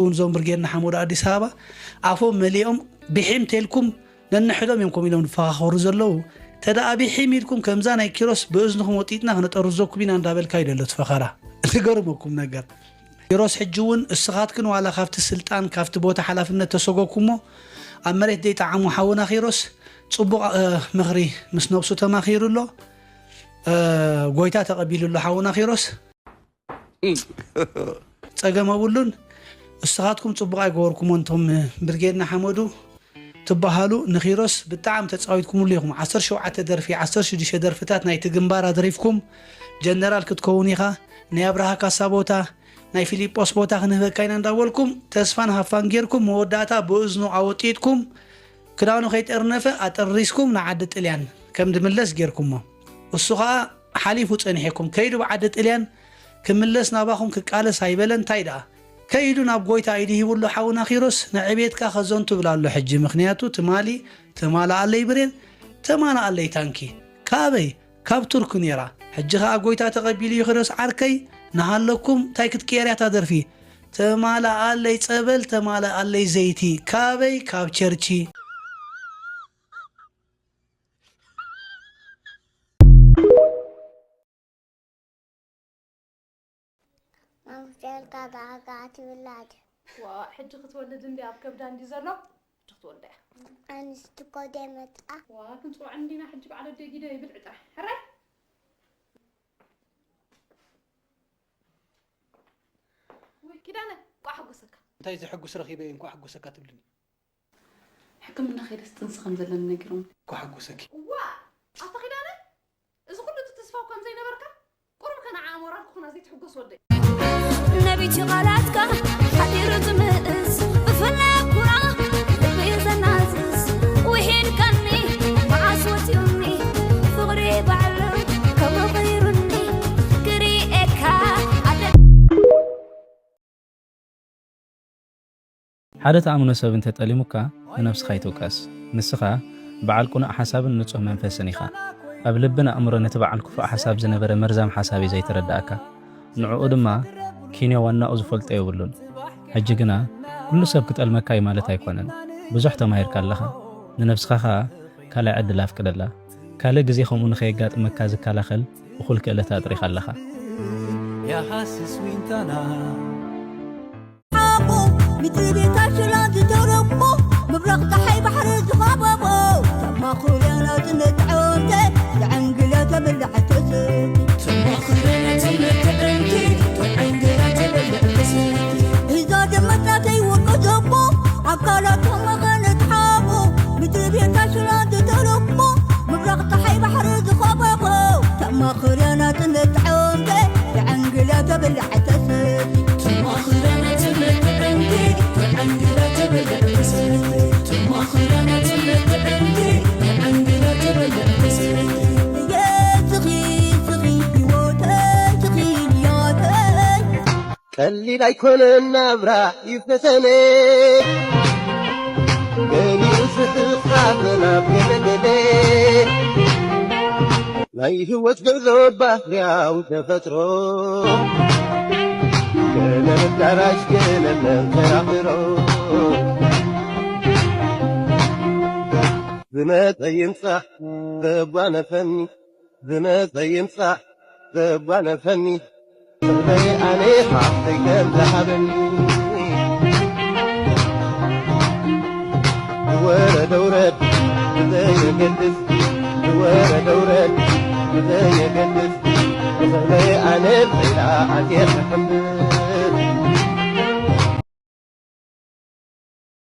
እውን እዞም ብርጌድ ንሓመዱ ኣዲስ ኣበባ ኣፎም መሊኦም ብሒም ተልኩም ነንሕዶም እዮም ከምኡ ኢሎም ዝፈኻኸሩ ዘለዉ። ተደኣ ብሒም ኢልኩም ከምዛ ናይ ኪሮስ ብእዝንኹም ወጢጥና ክነጠርዘኩም ኢና እንዳበልካ እዩ ዘሎ እቲ ፈኸራ። ዝገርመኩም ነገር ኪሮስ ሕጂ እውን እስኻትክን ዋላ ካብቲ ስልጣን ካብቲ ቦታ ሓላፍነት ተሰጎኩሞ ኣብ መሬት ዘይጠዓሙ ሓውና ኪሮስ ጽቡቕ ምኽሪ ምስ ነብሱ ተማኺሩ ኣሎ። ጎይታ ተቐቢሉ ኣሎ ሓውና ኪሮስ። ጸገም ኣብሉን። እስኻትኩም ጽቡቕ ኣይገበርኩሞን እቶም ብርጌድ ንሓመዱ ትበሃሉ። ንኪሮስ ብጣዕሚ ተጻዊትኩምሉ ኢኹም። ዓሰርተ ሸውዓተ ደርፊ፣ ዓሰርተ ሽዱሽተ ደርፍታት ናይቲ ግንባር ኣድሪፍኩም። ጀነራል ክትከውን ኢኻ፣ ናይ ኣብርሃ ካሳ ቦታ፣ ናይ ፊሊጶስ ቦታ ክንህበካ ኢና እንዳበልኩም ተስፋን ሃፋን ጌርኩም መወዳእታ ብእዝኑ ኣወጢጥኩም ክዳኑ ከይጠርነፈ ኣጠሪስኩም ንዓዲ ጥልያን ከም ድምለስ ጌርኩሞ። እሱ ኸኣ ሓሊፉ ጸኒሐኩም ከይዱ ብዓዲ ጥልያን ክምለስ ናባኹም ክቃለስ ኣይበለን። እንታይ ደኣ ከይዱ ናብ ጎይታ ኢዱ ሂቡ ኣሎ ሓውና ኪሮስ ንዕቤትካ ከዘንቱ ብላ ኣሎ ሕጂ። ምኽንያቱ ትማሊ ተማልኣለይ ብሬን ተማልኣለይ ታንኪ ካበይ ካብ ቱርክ ኔራ። ሕጂ ኸኣ ጎይታ ተቐቢሉ እዩ ኪሮስ ዓርከይ። ንሃለኩም እንታይ ክትቅየር እያ እታ ደርፊ? ተማልኣለይ ጸበል ተማልኣለይ ዘይቲ ካበይ ካብ ቸርቺ። መምሰልካ ዳዕጋ ትብላድ። ዋ ሕጂ ክትወልድ እንዲ ኣብ ከብዳ እንዲ ዘሎ ሕጂ ክትወልዳ እያ። ኣንስቲ ኮደ መጣ። ዋ ክንፅውዐን እንዲና ሕጂ በዓል ኣደይ ጊደ ይብል ዕጥራ ሕራይ። ወይ ኪዳነ እንቋዕ ሓጎሰካ። እንታይ ዘሐጉስ ረኺበ እየ እንኳዕ ሓጎሰካ ትብልኒ? ሕክምና ከይደስ ጥንሲ ከም ዘለኒ ነጊሮም። እንኳዕ ሓጎሰኪ። ዋ ኣቶ ኪዳነ እዚ ኩሉ ትትስፋው ከም ዘይነበርካ ቁሩብ ከነዓ ሞራል ክኾና ዘይትሕጎስ ወደይ። ነቢቲ ቃላትካ ሓዲሩ ዝምእስ ብፍላይ ኩራ ልቢ ዘናዝዝ ውሒድካኒ መዓስ ወፂኡኒ ፍቕሪ ባዕሉ ከመኺሩኒ ክሪኤካ ኣደ ሓደ ተኣምኖ ሰብ እንተ ጠሊሙካ ንነብስኻ ኣይትውቀስ። ንስኻ በዓል ቅኑዕ ሓሳብን ንጹህ መንፈስን ኢኻ። ኣብ ልብን ኣእምሮን እቲ በዓል ክፉእ ሓሳብ ዝነበረ መርዛም ሓሳብ እዩ ዘይተረድኣካ። ንዕኡ ድማ ኪንዮ ዋናኡ ዝፈልጦ የብሉን። ሕጂ ግና ኩሉ ሰብ ክጠልመካ እዩ ማለት ኣይኮነን። ብዙሕ ተማሂርካ ኣለኻ። ንነብስኻ ኸኣ ካልእ ዕድል ኣፍቅደላ። ካልእ ግዜ ከምኡ ንኸየጋጥመካ ዝከላኸል እኹል ክእለት ኣጥሪኻ ኣለኻ። يا حاسس وين تنا ሓቦ ምድሪ ቤታ ሽላ ዝደረቦ ምብራቕ ፀሓይ ባሕሪ ዝኸበቦ ተማኹርያ ናፅነት ዓወተ ዝዕንግለ ተብላዕ ተስእቲ تماخرنا تمت عندي وعندنا تبلع تسلتي እዛ ደመታተይ ወቀ ዘቦ ኣካላት ተመኸነት ሓቦ ምድሪ ቤታ ሽላ ዝደረቦ ምብራቕ ፀሓይ ባሕሪ ዝኸበቦ ተማኹርያ ናፅነት ዓወተ ዝዕንግለ ተብላዕ ተስእቲ تماخرنا تمت عندي وعندنا تبلع تسلتي تماخرنا تمت عندي وعندنا تبلع تسلتي የስኺ ስኺ ህይወተይ ስኺ ንያተይ ቀሊል ኣይኮነን ናብራ እዩ ፈተነ ገሊኡ ስሕቕ ኣፈና ገለገለ ናይ ህይወት ጉዕዞ ባህርያዊ ተፈጥሮ ገለ መዳራሽ ገለ መንከራኽሮ ዝመፀ ይምፃእ ዘጓነፈኒ ዝመፀ ይምፃእ ዘጓነፈኒ ፍቕረይ ኣነ ሓፍተይ ከም ዝሃበኒ ዝወረደ ውረድ ብዘየገድስ ዝወረደ ውረድ ብዘየገድስ ፍቕረይ ኣነ ብዒላ ኣትየ ክሕምስ